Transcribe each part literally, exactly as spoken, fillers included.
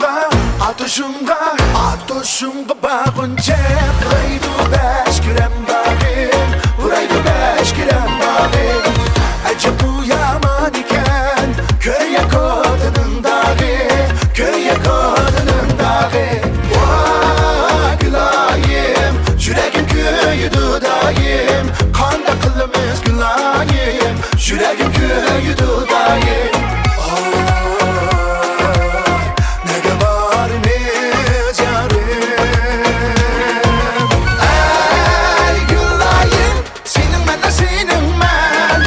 ئاتۇشۇمغا، ئاتۇشۇمغا بارغۇنچە، پۇرايدۇ بەش گىرەم باغرىم، پۇرايدۇ بەش گىرەم باغرىم. ئەجەب بۇ يامان ئىكەن، كۆرە كوتىنىڭ داغى، كۆرە كوتىنىڭ داغى. ۋاي گۈلايىم، يۈرەكىم كۆيىدۇ دائىم، قانداق قىلىمىز گۈلايىم؟ يۈرەكىم كۆيىدۇ دائىم. ئاي، نەگە بارىمىز يارىم؟ ئەي گۈلايىم، سېنىڭ مەن، سېنىڭ مەن،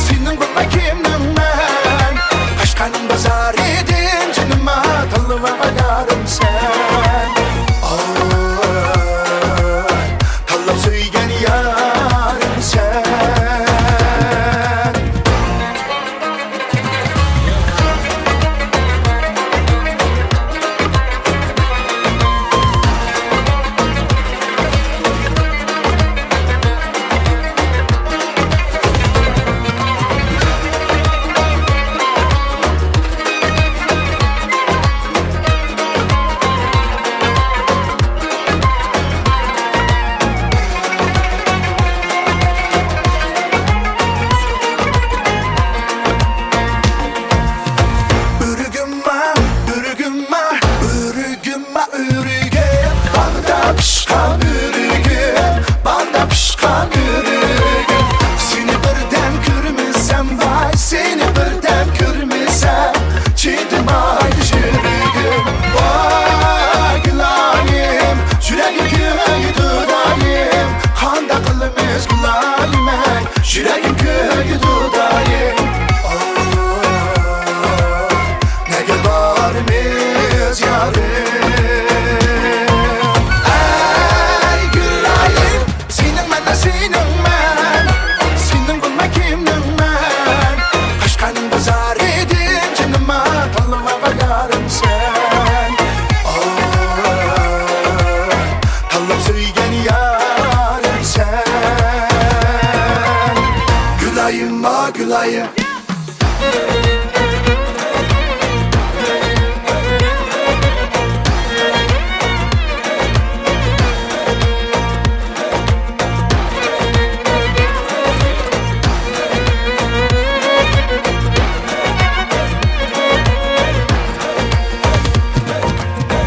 سېنىڭ بولماي كىمنىڭ مەن؟ قەشقەرنىڭ بازارىدىن جېنىمغا تاللىۋالغان يارىم سەن. ئاي، تاللاپ سۆيگەن يارىم سەن. ئۆرۈگۈمما، ئۆرۈگۈمما، ئۆرۈگۈمما، ئۆرۈگۈم. باغدا پىشقان ئۆرۈگۈم، باغدا پىشقان ئۆرۈگۈم. سېنى بىردەم كۆرمىسەم، ۋاي، سېنى بىردەم كۆرمىسەم، چىدىمايدۇ يۈرىكىم. ۋاي گۈلايىم، يۈرەككە كۆيىدۇ دائىم. قانداق قىلىمىز گۈلايىم، ئەي، يۈرەككە كۆيىدۇ دائىم. ئاي، نەگە بارىمىز يارىم؟ ئەي گۈلايىم، سېنىڭ مەن، سېنىڭ مەن، سېنىڭ بولماي كىمنىڭ مەن؟ قەشقەرنىڭ بازارىدىن جېنىمغا تاللىۋالغان يارىم سەن. ئاي، تاللاپ سۆيگەن يارىم سەن. گۈلايىم، ئا گۈلايىم.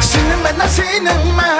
سېنىڭ مەن، سېنىڭ مەن،